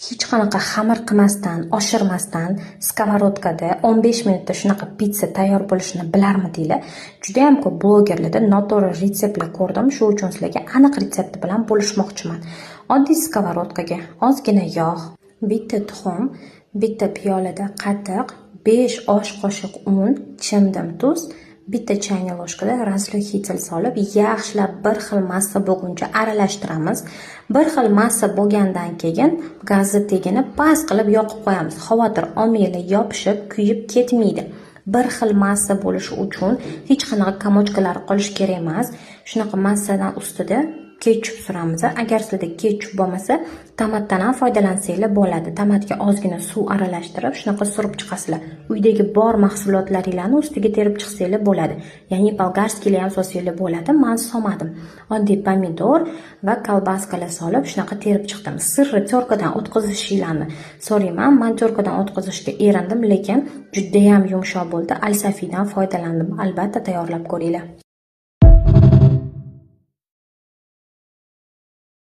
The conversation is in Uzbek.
Hech qanaqa xamir qilmasdan, oshirmasdan сковородка da 15 minutda shunaqa pitsa tayyor bo'lishini bilarmidinglar? Judayam ko'p blogerlarda noto'g'ri retseptlar ko'rdim. Shu uchun sizlarga aniq retsepti bilan bo'lishmoqchiman. Oddiy сковородка ga ozgina yog', bitta tuxum, bitta piyolada qatiq, 5 osh qoshiq un, chimdim tuz, bitta чайный ложка da разрыхлитель solib, yaxshilab bir xil massa bo'lguncha aralashtiramiz. Bir xil massa bo'lgandan keyin gazni tagini past qilib yoqib qo'yamiz. Xavotir olmanglar, yopishib, kuyib ketmaydi. Bir xil massa bo'lishi uchun hech qanaqa комочка lar qolishi kerak emas. Shunaqa massadan ustida ketchup suramiz. Agar sizlarda ketchup bo'lmasa, tomatdan ham foydalansanglar bo'ladi. Tomatga ozgina suv aralashtirib, shunaqa surib chiqasizlar. Uydagi bor mahsulotlaringlarni ustiga terib chiqsanglar bo'ladi. Ya'ni болгарский lar ham solsanglar bo'ladi. Men solmadim. Oddiy pomidor va колбаска lar solib, shunaqa terib chiqdim. Сыр ni тёрка dan o'tkazishinglarni so'rayman. Men тёрка dan o'tkazishga erindim, lekin judayam yumshoq bo'ldi. Alsafidan foydalandim. Albatta tayyorlab ko'ringlar.